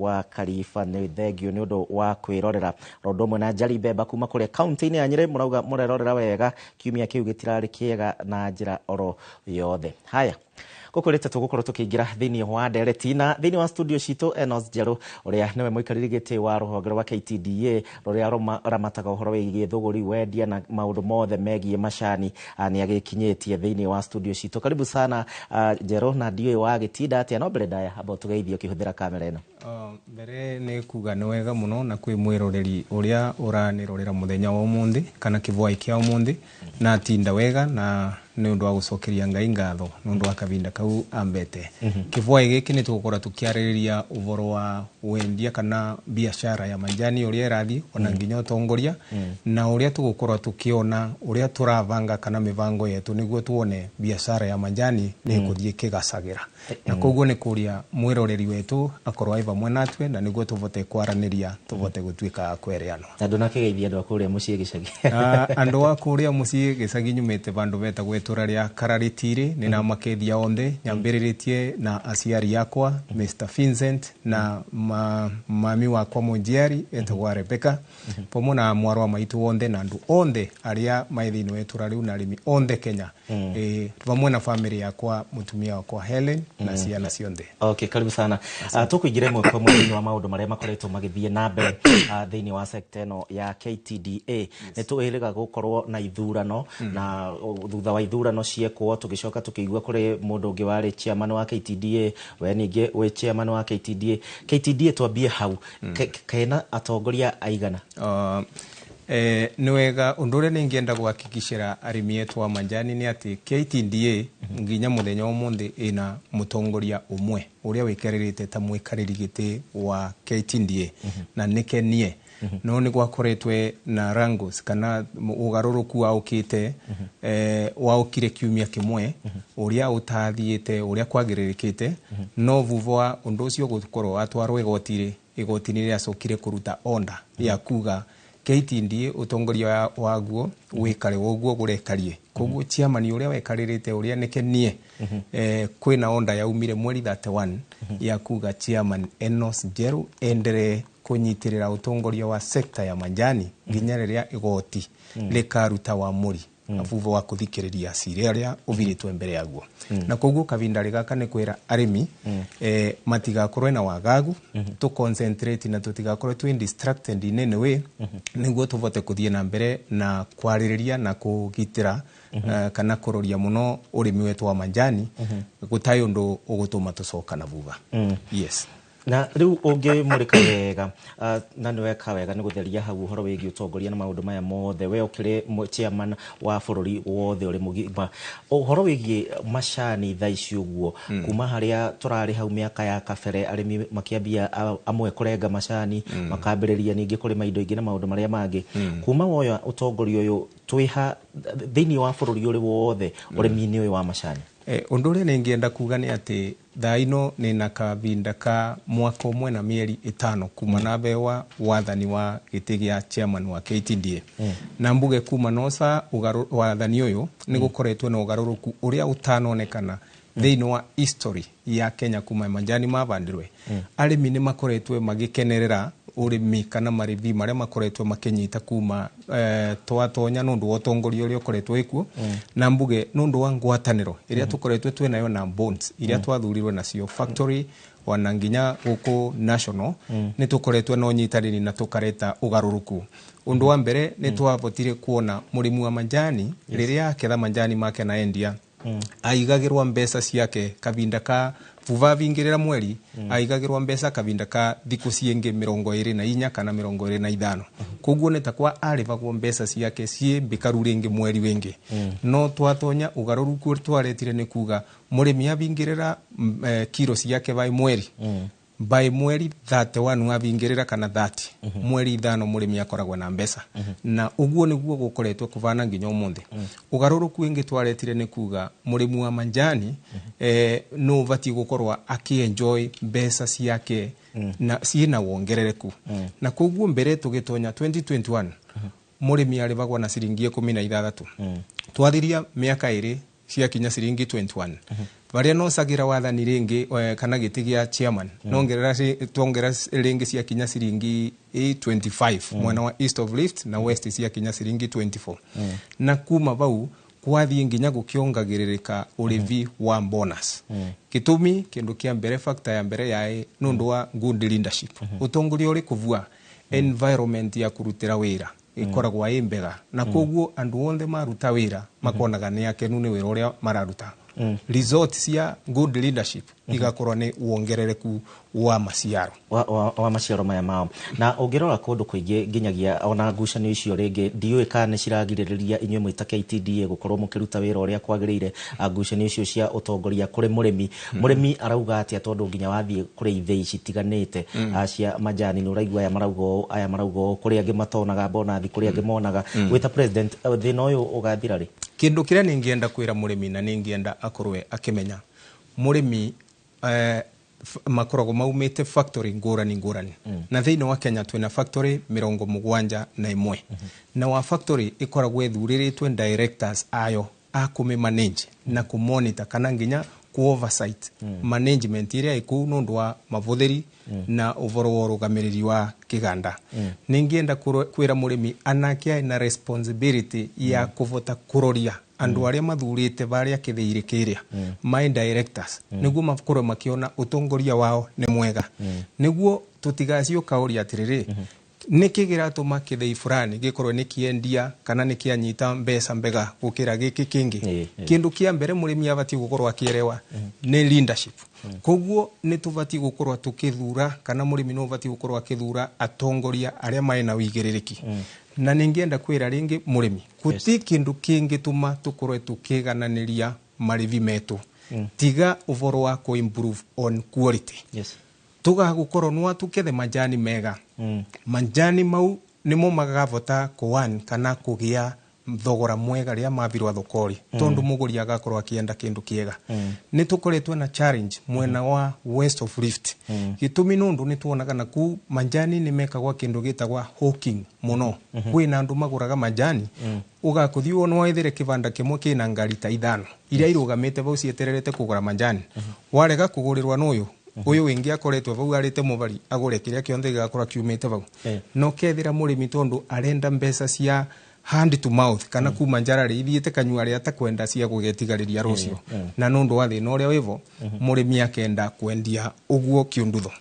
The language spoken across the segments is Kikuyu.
Wa Kariba, nĩ thengio nĩ ũndũ wa kwĩrorera. Ro ũndũ ũmwe na Njari Mbemba kuma kũrĩa kaunti-inĩ ya Nyĩrĩ, mũrauga mũrerorera wega, kiumia kĩu gĩtirarĩ kĩega na njĩra oro yothe. Haya, gũkwĩrĩte tũgũkorwo tũkĩingĩra thĩinĩ wa ndereti na thĩinĩ wa studio citũ Enos Njerũ, ũrĩa nĩwe mũikarĩri gĩtĩ wa rũhonge rwa KTDA rũrĩa rũramataga ũhoro wĩgiĩ thũgũri, wendia na maũndũ mothe megiĩ macani, nĩ agĩkinyĩtie thĩinĩ wa studio citũ. Karibu sana, Njerũ, na ndiũĩ wagĩtinda atĩa, no mbere ndaya amba ũtũgeithie ũkĩhũthĩra kamera ĩno. Mbere nĩ kuga nĩ wega mũno na kwĩ mwĩroreri ũrĩa ũranĩrorera mũthenya wa ũmũthĩ kana kĩbwai kĩa ũmũthĩ, na atinda wega na nĩ ũndũ wa gũcokeria Ngai ngatho nĩ ũndũ wa kavinda kau ambete. Kĩbwai gĩkĩ nĩ tũgũkorwo tũkĩarĩrĩria ũhoro wa wendia kana biashara ya majani ũrĩa ĩrathiĩ, ona nginya ũtongoria na ũrĩa tũgũkorwo tũkĩona ũrĩa tũrabanga kana mĩbango yetu nĩguo tuone biashara ya majani nĩ ĩgũthiĩ ĩkĩgacagĩra. Na koguo nĩ kũria mwĩroreri wetu akorwo arĩ vamwe natwe na nĩguo tũvote kwaranĩria, tũvote gũtuĩka a kwereanwo. Na ndũnakĩgeithia andũ a kũrĩa mũciĩ gĩcagi? Andũ a kũrĩa mũciĩ gĩcagi, nyumĩte vandũ vetagwo itũra rĩa Kararĩtiri, nĩ namakethia onthe, nyambĩrĩrĩtie na aciari akwa Mr Vincent na mami wakwa mũnjiari etagwo Rebecca, pomwe na mwarwa maitũ wonthe na andũ onthe arĩa mai thĩinĩ wa itũra rĩu na arĩmi onthe Kenya, vamwe na family yakwa, mũtumia wakwa Helen na ciana cionthe. Okay, karibu sana. Tũkũingĩra ĩmwe kwa ĩmwe thĩinĩ wa maũndũ marĩa makoretwo magĩthiĩ na mbere thĩinĩ wa sector ĩno ya KTDA. Nĩ twĩrĩga gũkorwo na ithurano, na thutha wa ithurano ciekwo tũgĩcoka tũkĩigua kũrĩ mũndũ ũngĩ warĩ chairman wa KTDA, we ningĩ wĩ chairman wa KTDA. KTDA, twambie hau. Kena atongoria aigana? Nĩ wega. Ũndũ ũrĩa nĩngĩenda guhakikishĩra arĩmi etu a majani nĩ atĩ KTDA nginya mũthenya wa ũmũthĩ ĩna mũtongoria ũmwe ũrĩa wĩkarĩrĩte ta mwĩkarĩri gĩtĩ wa KTDA, na nĩke nie. No nĩ gwakoretwe na wrangles kana ũgarũrũku waũkĩte, waũkire kiumia kĩmwe ũrĩa ũtathiĩte ũrĩa kwagĩrĩrĩkĩte. No vuva wa ũndũ ũcio gũkorwo watwarwo igoti-rĩ, igoti nĩ rĩacokire kũruta order ya kuga KTDA ũtongoria waguo wĩkare ũguo gũrekarie. Koguo chairman ũrĩa wekarĩrĩte, ũrĩa nĩke nie, kwĩna order yaumire mweri 31 ya kuga chairman Enos Njeru enderee kũnyitĩrĩra ũtongoria wa sekta ya majani nginya rĩrĩa igoti rĩkaruta wamũri vuva wa kũthikĩrĩria cira ũrĩa ũvirĩtwe mbere yaguo. Na koguo kavinda gaka nĩ kwĩra arĩmi matigakorwe na wagagu, tũ concentrate na tũtigakorwe twĩ distracted in any way, nĩguo tũvote kũthiĩ na mbere na kwarĩrĩria na kũgitĩra kana kũroria mũno ũrĩmi wetu wa majani, gũtarĩ ũndũ ũgũtũma tũcoka na vuva. Yes. Na rĩu ũngĩmũrĩka wega, na nĩ weka wega nĩ gũtheria hau ũhoro wĩgiĩ ũtongoria na maũndũ maya mothe, we ũkĩrĩ chairman wa bũrũri wothe ũrĩ mũgima, ũhoro wĩgiĩ macani thaa ici ũguo, kuma harĩa tũrarĩ hau mĩaka ya kabere, arĩmi makĩambia amwe kũrenga macani, makambĩrĩria ningĩ kũrĩma indo ingĩ na maũndũ marĩa mangĩ, kuma woya ũtongoria ũyũ, twĩha thĩinĩ wa bũrũri ũrĩ wothe ũrĩmi-inĩ ũyũ wa macani? Ũndũ ũrĩa nĩngĩenda kuga nĩ atĩ thaa ino nĩ kavinda ka mwaka ũmwe na mĩeri 5 kuma na mbewa wathani wa gĩtĩ gĩa chairman wa KTDA, na mbuge kuma noca wathani ũyũ nĩ gũkoretwo na ũgarũrũku ũrĩa ũtanonekana thĩinĩ wa history ya Kenya kuma majani mavandirwe. Arĩmi nĩ makoretwo magĩkenerera ũrĩmi kana marĩthi marĩa makoretwo makĩnyita kuma twatonya nũndũ wa ũtongoria ũrĩa ũkoretwo wĩkuo, na mbuge nũndũ wa ngwatanĩro ĩrĩa tũkoretwo twĩnayo na bonds iria twathurirwe nacio factory ona nginya gũkũ national, nĩ tũkoretwo na ũnyitanĩri na tũkareta ũgarũrũku. Ũndũ wa mbere, nĩ twavotire kuona mũrĩmi wa majani rĩrĩa aketha majani make na endia, aigagĩrwo mbeca ciake kavinda ka vuva vingĩrĩra mweri, aigagĩrwo mbeca kavinda ka thikũ ciĩngĩ 24 kana 25. Koguo nĩ takwa arĩbagwo mbeca ciake ciĩ mbĩkaru rĩngĩ mweri wĩngĩ. No twatonya, ũgarũrũku twaretire nĩ kuga mũrĩmi avingĩrĩra kiro ciake by mweri, by mweri 31 wavingĩrĩra kana 30, mweri 5 mũrĩmi akoragwo na mbeca, na ũguo nĩguo gũkoretwo kũvana nginya ũmũthĩ. Ũgarũrũku ĩngĩ twaretire nĩ kuga mũrĩmi wa majani nĩ ũbatiĩ gũkorwo akĩenjoy mbeca ciake na ciĩna wongerereku. Na koguo mbere tũgĩtonya 2021, mũrĩmi arĩbagwo na ciringi 16. Twathiria mĩaka 2, ciakinya ciringi 21. Baria nocagira wathani ringi kana giti gia chairman nongerera twongera ringi cia kinya ciringi 25 mwena wa East of Rift na West cia kinya ciringi 24. Na kuma bau kwathie nginya gukiongagĩrĩrĩka ũrĩvi wa bonus. Gĩtũmi kĩndũ kĩa mbere, factor ya mbere yaĩ nũndũ wa good leadership, ũtongoria ũrĩ kũvua environment ya kũrutĩra wĩra ĩkoragwo ĩ mbega, na koguo andũ othe maruta wĩra makonaga nĩ akenu nĩ wĩra ũrĩa mararuta. Result cia good leadership igakorwo nĩ wongerereku wa maciaro. Wa maciaro maya mao. Na ũngĩrora kũndũ kũingĩ nginyagia ona ngucanio icio rĩngĩ ndiũĩ kana nĩ ciragirĩrĩria inyuĩ mwĩ ta KTDA gũkorwo mũkĩruta wĩra ũrĩa kwagĩrĩire. Ngucanio icio cia ũtongoria kũrĩ mũrĩmi, mũrĩmi arauga atĩa? Tondũ nginya wathiĩ kũrĩ ithĩi citiganĩte cia majani nĩ ũraigua aya marauga ũũ, aya marauga ũũ, kũrĩ angĩ matonaga bonathi, kũrĩ angĩ monaga. Wĩ ta president, thĩna ũyũ ũgathira rĩ? Kindu kiria ningienda kwira murimi na ningienda akorwe akimenya, murimi makoragwo maumite factory ngurani ngurani. Na thiini wa Kenya twina factory 71, na wa factory ikoragwo ithuriritwe directors ayo a kumi manage na ku monitor kana nginya ku oversight management iria iku nundu wa mavuthiri na uvoro wa urugamiriri wa kiganda. Ningienda kwira murimi anake na responsibility ya kuvota kuroria andu aria mathurite baria kithiire kiria my directors, niguo makorwo makiona utongoria wao ni mwega, niguo tutigacio kauria atiriri niki giratuma kithii fulani gikorwo ni kiendia kana ni kianyita mbeca mbega gukira giki kingi. Kindu kia mbere murimi abati gukorwo akierewa ni leadership. Koguo ni tubati gukorwo tukithura kana murimi no bati gukorwo akithura atongoria aria mai na wigiririaki. Na ningienda kwira ringi murimi guti kindu kingi tuma tukorwe tukigananiria marivi metu tiga uvoro wa ku improve on quality. Tugagukorwo nwa tukethe majani mega. Majani mau nimo magavota kuwan kana kugia thogora mwega ria mabirwa thokori, tondu muguri agakorwo akienda kindu kiega. Ni tukoretwo na challenge mwena wa West of Rift. Gitumi nundu ni tuonaga na ku majani ni mekagwa kindu gitagwa hawking muno. Kwina andu maguraga majani ugakuthi wona waithire kibanda kimwe kina ngari ta 5 iria irugamite bau cietererete kugura majani. Warega kugurirwa nuyu uyu wingi akoretwo bau arite mubari agure kiria kionthe gigakorwo kiumite bau. No kethira murimi tondu arenda mbeca cia hand to mouth kana kuma njara ri ithiite kanyua ria takwenda cia gugetigarĩria rucio. Na nundu wa thina uria wivo murimi akenda kwendia uguo kiundutho.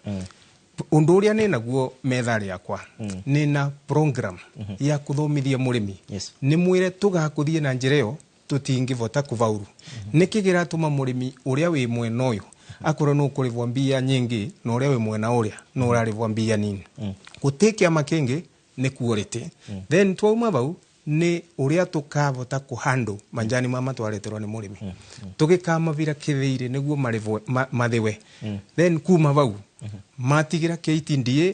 Undu uria ni naguo metha riakwa ni na program ya kuthomithia murimi. Ni mwire tugakuthie na njira iyo tutingivota kuvauru. Niki giratuma murimi uria wi mwena uyu akorwo no kurivwo mbia nyingi na uria wi mwena uria no urarivwo mbia nini. Guti kiama kingi ni quality. Then twauma bau ni uria tukavota kuhandle manjani mama twareterwo ni murimi. Tugikamavira kithiire niguo marivwo mathiwe. Then kuma bau matigira KTDA.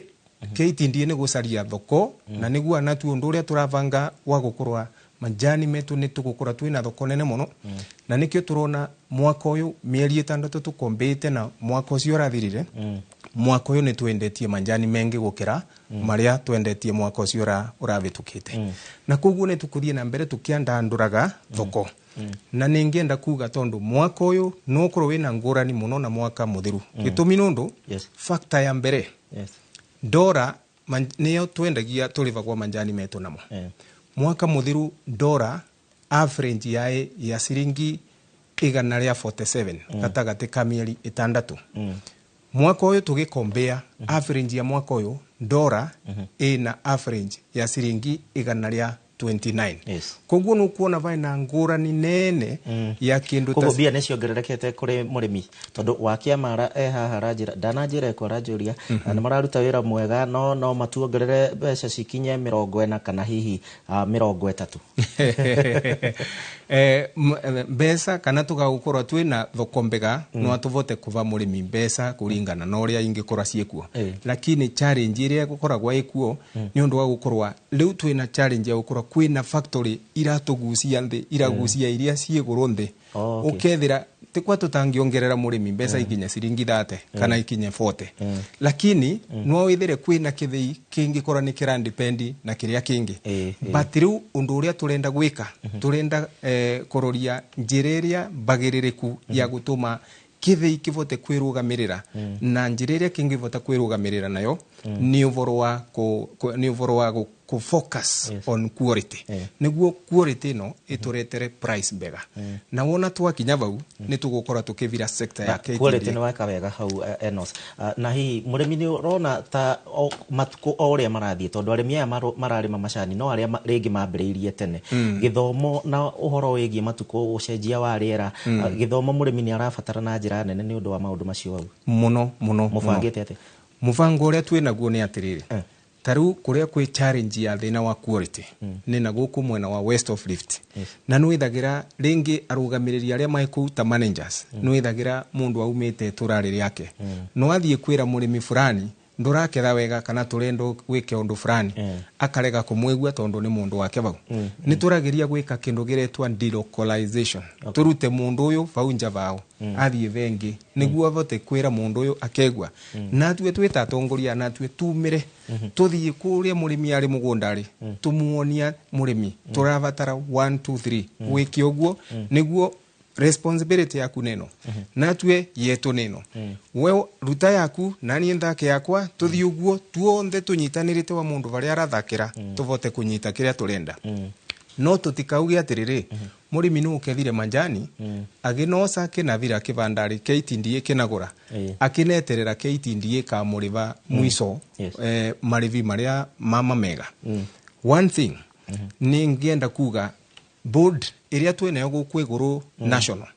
KTDA ni gucaria thoko na niguo anatu undu uria turavanga wa gukorwa majani metu ni tugukora twina thoko nene muno. Na nikio turona mwaka uyu mieri 6 tukombete na mwaka ucio urathirire. Mwaka uyu ni twendetie majani mengi gukira maria twendetie mwaka ucio uravitukite. Na koguo ni tukuthie na mbere tukiandanduraga thoko. Na ningienda kuga tondu mwaka uyu no ukorwo wina ngurani muno na mwaka muthiru. Gitumi nundu factor ya mbere ndora niyo twendagia turivagwa majani metu namo. Mwaka muthiru ndora average yae ya ciringi 147 gatagati ka mieri 6. Mwaka uyu tugikombea average ya mwaka uyu ndora ina average ya ciringi 129. Koguo nukuona vai na ngurani nene ya kindu ta koguo bia nĩ ciongererekete kuri murimi tondu wa kiamara haha aranjira ndananjira ko aranjũria nĩ mararuta wĩra mwega no matuongerere mbeca cikinye 40 kana hihi 30. Mbeca kana tugagukorwo twina thoko mbega no atuvote kuva murimi mbeca kuringana na uria ingikorwa ciekuo. Lakini challenge iria gukoragwa ikuo ni undu wa gukorwa riu twina challenge ya gukorwa kwina factory iratugucia nthi iragucia iria ciiguru nthi. Ukethira Tikwa tutangiongerera murimi mbeca ikinye ciringi 30 kana ikinye 40, lakini no withire kwina kithii kingikora ni kirandipendi na kiria kingi. But riu undu uria turenda gwika, turenda kuroria njira iria mbagiririku ya gutuma kithii kivote kwirugamirira, na njira iria kingivota kwirugamirira nayo ni uvoro wa ni uvoro wa ku focus on quality, niguo quality no ituretere price mbega. Na wona twakinya vau ni tugukora tukivira sector ya KTDA. Quality ni weka wega hau, Enos. Na hihi murimi ni urona ta matuku o uria marathie, tondu arimi aya mararima macani no aria ringi mambiriirie tene, githomo na uhoro wigie matuku ucenjia wa riera, githomo murimi ni arabatara na njira nene ni undu wa maundu macio hau? Muno muno. Mubangite atia? Mubango uria twinaguo ni atiriri, ta riu kuria kwi challenge ya thina wa quality ni na guku mwena wa West of Rift, na nwithagira ringi arugamiriri aria mai kuu ta managers, nwithagira mundu aumite itura riake, no athie kwira murimi fulani nduraketha wega kana turenda wike undu fulani, akarega kumwigua tondu ni mundu wake vau. Ni turageria gwika kindu giretwa delocalization, turute mundu uyu vau nja vao athie vengi niguo avote kwira mundu uyu akegua. Natue twita atongoria, natue tumire tuthie kuria murimi ari mugunda ri, tumuonia murimi turabatara 1 2 3, wike uguo niguo responsibility yaku neno, natue yetu neno, we ruta yaku nani nthake yakwa, tuthie uguo tuonthe tunyitanirite wa mundu varia arathakira, tuvote kunyita kiria turenda. No tutikauge atiriri murimi nu ukethire manjani aginoca akinavira akivandari KTDA kinagura, akineterera KTDA kamuriva mwico marivi maria mama mega. One thing ni ngienda kuga, board iria twinayo guku iguru national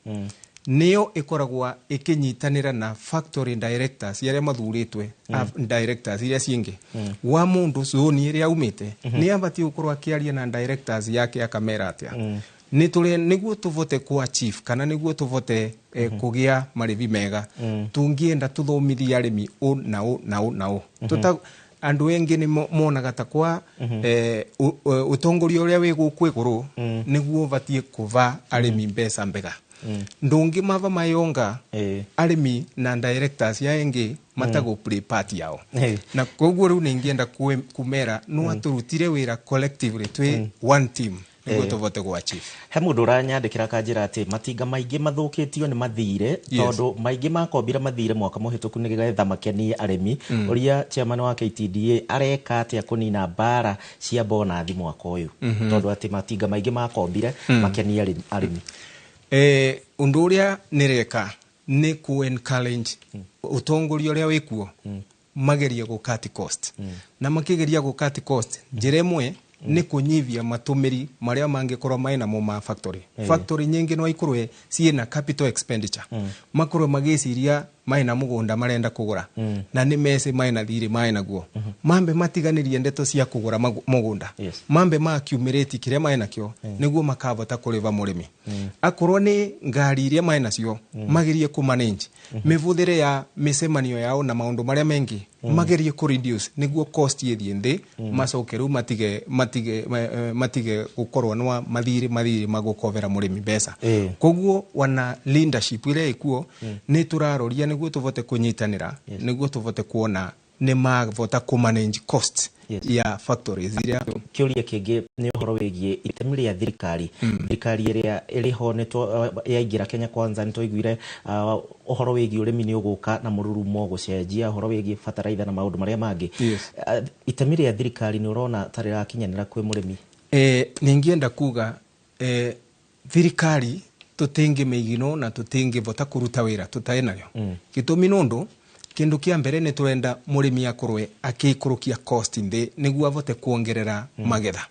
niyo ikoragwa ikinyitanira na factory directors aria mathuritwe, directors iria ciingi wa mundu zone iria aumite, ni abatie gukorwo akiaria na directors yake akamera atia ni turi niguo tuvote ku achieve kana niguo tuvote kugia marivi mega, tungienda tuthomithie arimi u na u na u na u. Tuta andu engi ni monaga ta kwa utongoria uria wi guku iguru niguo ubatie kuva arimi mbeca mbega. Ndungi mava mayonga arimi na directors ya engi matago play part yao. Na koguo riu ningienda kumera no aturutire wira collectively twi one team niguo tuvote gwa achieve. He mundu uranyandikira akanjira ati matinga maingi mathukitio ni mathire, tondu maingi makombire mathire mwaka muhituku nigetha makenie arimi. Uria chairman wa KTDA areka atia kunina mbara cia bonathi mwaka uyu, tondu ati matinga maingi makombire makenie arimi? Undu uria nireka ni ku encourage utongoria uria wikuo magerie gu cut cost, na makigeria gu cut cost njira imwe ni kunyivia matumiri maria mangikorwo mai namo ma factory. Factory nyingi no ikorwe ciina capital expenditure, makorwo magiciria mai na mugunda marenda kugura, na ni meci mai na thiri mai naguo, mambe matiganirie ndeto cia kugura mugunda, mambe ma accumulate kiria mai nakio niguo makavota kuriva murimi. Akorwo ni ngari iria mai nacio, magirie ku manage mivuthire ya micemanio yao na maundu maria mengi, magirie ku reduce niguo cost ithie nthi, macoke riu matige gukorwo nwa mathiri magukovera murimi mbeca. Koguo wana leadership iria ikuo ni turaroria niguo tuvote kunyitanira, niguo tuvote kuona ni mavota ku manage cost ya factories iria. Kiuria kingi ni uhoro wigie itemi ria thirikari. Thirikari iria iriho ni yaingira Kenya Kwanza, ni twaiguire uhoro wigie urimi ni uguka na mururumo gucenjia uhoro wigie bataraitha na maundu maria mangi. Itemi ria thirikari ni urona ta rirakinyanira kwi murimi? Ningienda kuga thirikari tutingi meigino na tutingivota kuruta wira tutae nayo. Gitumi nundu kindu kia mbere ni turenda murimi akorwe akikurukia cost nthi niguo avote kuongerera magetha.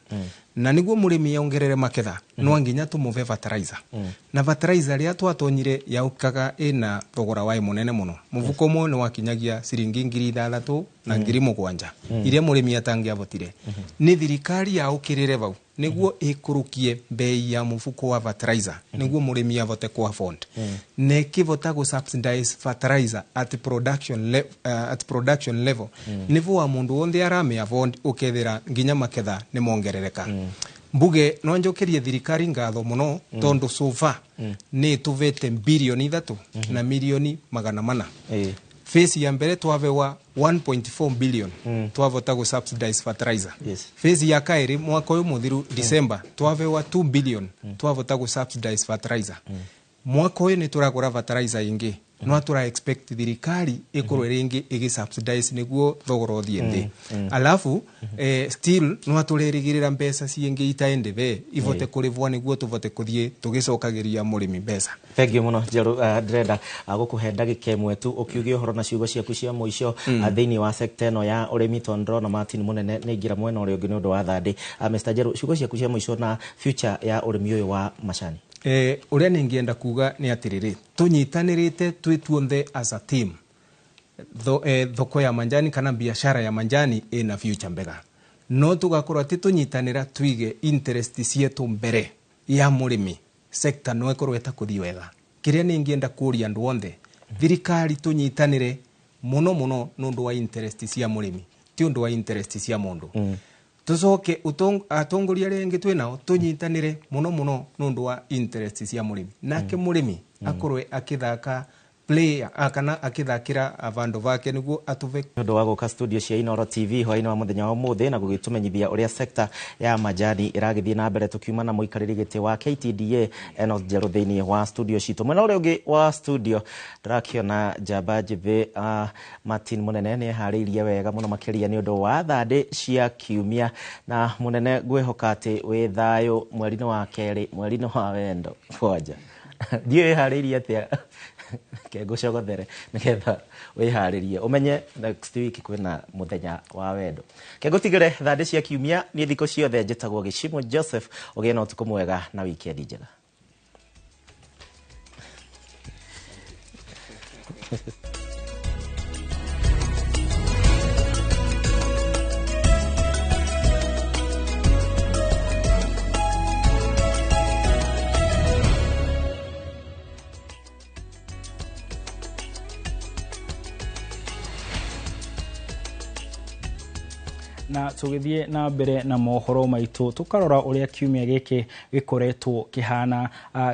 Na niguo murimi ongerere maketha no nginya tumuve fertilizer. Na fertilizer ria twatonyire yaukaga ina thogora wa munene muno, mufuko mwe ni wakinyagia ciringi 6,000 na 7,000 iria murimi atangiavotire. Ni thirikari yaukirire vau niguo ikurukie bei ya mufuko wa fertilizer niguo murimi avote ku afford, ne kivota ku subsidize fertilizer at production level, nivo wa mundu wonthe arame afford ukethira nginya maketha ni mongerereka. Mbuge no njokerie thirikari ngatho muno tondu so far ni tuvete 3 billion na 400 million. Phase ya mbere twavewa 1.4 billion, twavota gu subsidize fertilizer. Phase ya kairi, mwaka uyu muthiru December, twavewa 2 billion, twavota gu subsidize fertilizer. Mwaka uyu ni turagura fertilizer ingi, no tura expect thirikari ikorwo ringi igi subsidize niguo thogora uthie thi. Alafu still no turerigirira mbeca ciingi itaende ivote kurivwo niguo tuvote kuthie tugicokagiria murimi mbeca. Thengiũ mũno Njerũ. Ndĩrenda gũkũhe ndagĩka ĩmwe tu ũkiuge ũhoro na ciugo ciaku cia mũico thĩinĩ wa sekta ĩno ya ũrĩmi, tondũ ndĩrona Martin Mũnene nĩ aingĩra mwena ũrĩa ũngĩ nĩ ũndũ wa thandĩ. Mr. Njerũ, ciugo ciaku cia mũico na future ya ũrĩmi ũyũ wa macani. Uria ningienda kuga ni atiriri, tunyitanirite twi tuonthe as a team, thoko ya manjani kana biashara ya manjani ina future mbega, no tugakorwo ati tunyitanira twige interest cietu mbere ya murimi, sector no ikorwo itakuthii wega. Kiria ningienda kuria andu onthe, thirikari, tunyitanire muno muno nundu wa interest cia murimi, ti undu wa interest cia mundu. Tucoke atongoria aria angi twinao tunyitanire muno muno nundu wa interest cia murimi, nake murimi akorwe akithaka player kana akithakira vandu vake niguo atuve. Nĩ ũndũ wa gũka studio cia Inooro TV hwaĩ-inĩ wa mũthenya wa ũmũthĩ na gũgĩtũmenyithia ũrĩa sekta ya majani ĩragĩthiĩ na mbere, tũkiuma na mũikarĩri gĩtĩ wa KTDA Enos Njerũ thĩinĩ wa studio citũ. Mwena ũrĩa ũngĩ wa studio ndĩrakĩona njamba njĩthĩ Martin Mũnene nĩ eharĩirie wega mũno makĩria nĩ ũndũ wa thandĩ cia kiumia. Na Mũnene, ngwĩhoka atĩ wĩ thayũ mweri-inĩ wa kerĩ, mweri-inĩ wa wendo kwanja. Ndiũĩ wĩharĩirie atĩa, ke ngũcogothere nĩgetha wĩharĩrie ũmenye next week kwĩna mũthenya wa wendo. Ke ngũtigĩre thandĩ cia kiumia. Niĩ thikũ ciothe njĩtagwo Gĩcimo Joseph. Ũgĩe na ũtukũ mwega na wikendi njega. Na tũgĩthiĩ na mbere na mohoro maitũ, tũkarora ũrĩa kiumia gĩkĩ gĩkoretwo kĩhana.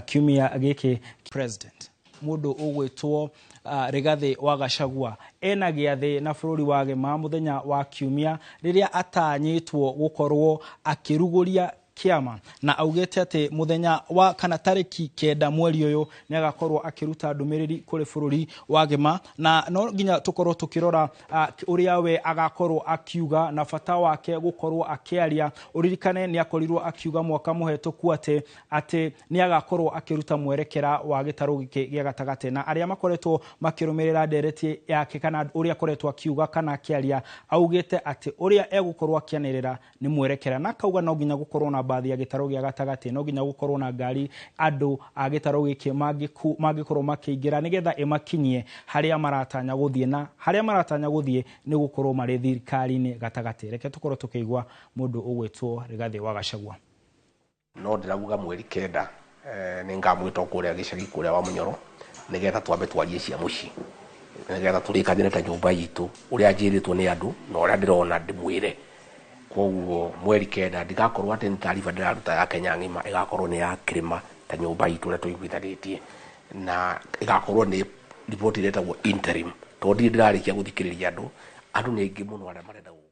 Kiumia gĩkĩ president mũndũ ũgwĩtwo Rigathĩ wa Gachagua ena gĩathĩ na bũrũri wa gĩma mũthenya wa kiumia, rĩrĩa atanyĩtwo gũkorwo akĩrugũria kĩama, na augĩte atĩ mũthenya wa kana tarĩki 9 mweri ũyũ nĩ agakorwo akĩruta ndũmĩrĩri kũrĩ bũrũri wa gĩma, na no nginya tũkorwo tũkĩrora ũrĩa we agakorwo akiuga na bata wake gũkorwo akĩaria. Ũririkane nĩ akorirwo akiuga mwaka mũhetũku atĩ nĩ agakorwo akĩruta mwerekera wa gĩtarũ gĩkĩ gĩa gatagatĩ, na arĩa makoretwo makĩrũmĩrĩra ndereti yake kana ũrĩa akoretwo akiuga kana akĩaria, augĩte atĩ ũrĩa egũkorwo akĩanĩrĩra nĩ mwerekera, na akauga no nginya gũkorwo na mbathi ya gĩtarũ gĩa gatagatĩ, no nginya gũkorwo na ngari andũ a gĩtarũ gĩkĩ mangĩkorwo makĩingĩra nĩgetha ĩmakinyie harĩa maratanya gũthiĩ, na harĩa maratanya gũthiĩ nĩ gũkorwo marĩ thirikari-inĩ gatagatĩ. Reke tũkorwo tũkĩigua mũndũ ũgwĩtwo Rigathĩ wa Gachagua. No ndĩrauga mweri 9 nĩ ngamwĩta kũrĩa gĩcagi kũrĩa wa Mũnyoro nĩgetha twambe twarie cia mũciĩ, nĩgetha tũrĩkanĩre ta nyũmba itũ ũrĩa njĩrĩtwo nĩ andũ na ũrĩa ndĩrona ndĩmwĩre. Koguo mweri 9 ndigakorwo atĩ nĩ taariba ndĩraruta ya Kenya ng'ima, ĩgakorwo nĩ ya kĩrĩma ta nyũmba itũ ũrĩa tũiguithanĩtie, na ĩgakorwo nĩ riboti ĩrĩa ĩtagwo interim, tondũ ndirĩ ndĩrarĩkia gũthikĩrĩria andũ. Andũ nĩ aingĩ mũno arĩa marenda gũka.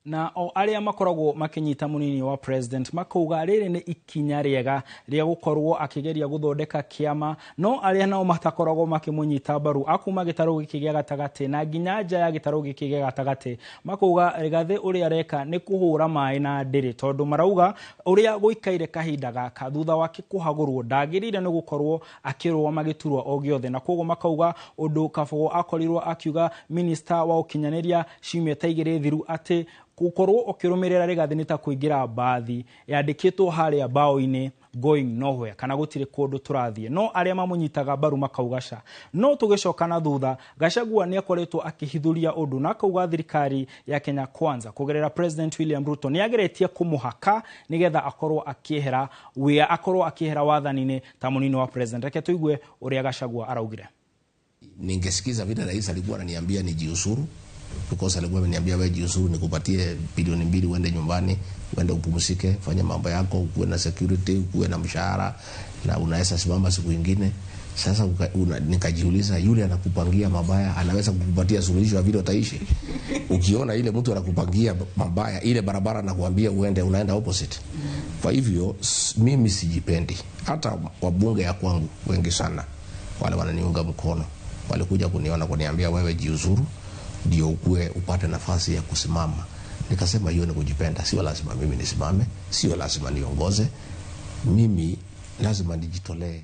Na o arĩa makoragwo makĩnyita mũnini wa president makauga rĩrĩ nĩ ikinya rĩega rĩa gũkorwo akĩgeria gũthondeka kĩama, no arĩa nao matakoragwo makĩmũnyita mbaru akuma gĩtarũ gĩkĩ gĩa gatagatĩ na nginya nja ya gĩtarũ gĩkĩ gĩa gatagatĩ makauga Rigathĩ ũrĩa areka nĩ kũhũra maĩ na ndĩrĩ, tondũ marauga ũrĩa gũikaire kahinda gaka thutha wake kũhagũrwo ndagĩrĩire nĩ gũkorwo akĩrũgama gĩturwa o gĩothe. Na koguo makauga ũndũ Kabogo akorirwo akiuga minista wa ũkinyanĩria ciumia ta 2 thiru atĩ gũkorwo ũkĩrũmĩrĩra Rigathĩ nĩ ta kũingĩra mbathi yandĩkĩtwo harĩa mbaũ-inĩ "going nowhere" kana gũtirĩ kũndũ tũrathiĩ. No arĩa mamũnyitaga mbaru makauga ca. No tũgĩcoka na thutha, Gachagua nĩ akoretwo akĩhithũria ũndũ na akauga thirikari ya Kenya Kwanza kũgerera President William Ruto nĩ ageretie kũmũhaka nĩgetha akorwo akĩehera wĩa, akorwo akĩehera wathani-inĩ ta mũnini wa president. Reke tũigue ũrĩa Gachagua araugire. Ningesikiza vile rais alikuwa ananiambia nijiuzuru, Because alikuwa ameniambia, "Wewe jiuzuru, nikupatie bilioni 2 uende nyumbani, uende upumzike, fanya mambo yako, ukuwe na security, ukuwe na mshahara na unaweza simama siku ingine." Sasa nikajiuliza, yule anakupangia mabaya anaweza kukupatia suluhisho ya vile utaishi? Ukiona ile mtu anakupangia mabaya, ile barabara anakuambia uende, unaenda opposite. Kwa hivyo mimi sijipendi. Hata wabunge ya kwangu wengi sana wale wananiunga mkono walikuja kuniona kuniambia, "Wewe jiuzuru ndio ukue upate nafasi ya kusimama." Nikasema hiyo ni kujipenda, sio lazima mimi nisimame, sio lazima niongoze, mimi lazima nijitolee.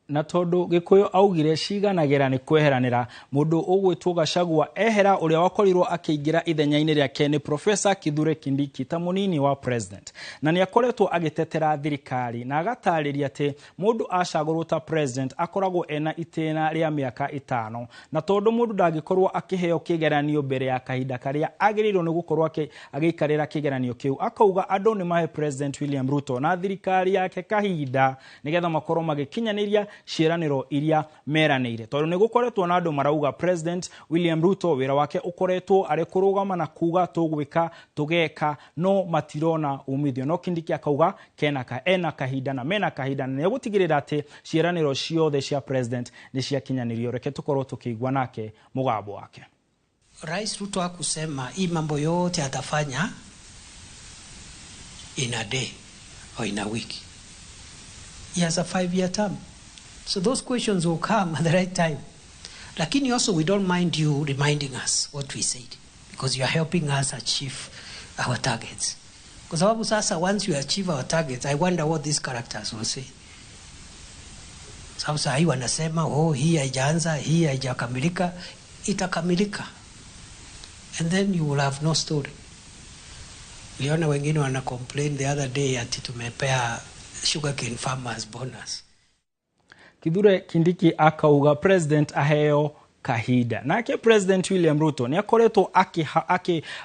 Na tondu Gikuyu augire ciganagĩra nĩ kweheranĩra, mũndũ ũgwĩtwo Gachagua ehera, ũrĩa wakorirwo akĩingĩra ithenya-inĩ rĩake nĩ Professor Kithure Kindiki ta mũnini wa president, na nĩ akoretwo agĩtetera thirikari na agatarĩria atĩ mũndũ acagũrwo ta president akoragwo ena itĩna rĩa mĩaka 5, na tondũ mũndũ ndangĩkorwo akĩheo kĩgeranio mbere ya kahinda karĩa agĩrĩirwo nĩ gũkorwo agĩikarĩra kĩgeranio kĩu, akauga andũ nĩ mahe President William Ruto na thirikari yake kahinda nĩgetha makorwo magĩkinyanĩria ciĩranĩro iria meranĩire, tondũ nĩ gũkoretwo na andũ marauga President William Ruto wĩra wake ũkoretwo arĩ kũrũgama na kuga tũgwĩka tũgeka, no matirona umithio. No Kindiki akauga kena ka, ena kahinda na mena kahinda na nĩegũtigĩrĩra atĩ ciĩranĩro ciothe cia president nĩ ciakinyanĩrio. Reke tũkorwo tũkĩigua nake mũgambo wake. Rais Ruto hakusema hii mambo yote atafanya in a day or in a week. He has a 5-year term. So those questions will come at the right time. Lakini also we don't mind you reminding us what we said, because you are helping us achieve our targets. Kwa sababu sasa once you achieve our targets, I wonder what these characters will say. Sababu saa hii wanasema, "Oh, hii haijaanza, hii haijakamilika." Itakamilika. And then you will have no story. Niliona wengine wana complain the other day ati tumepea sugarcane farmers bonus. Kithure Kindiki akauga president aheo kahinda. Nake President William Ruto nĩ akoretwo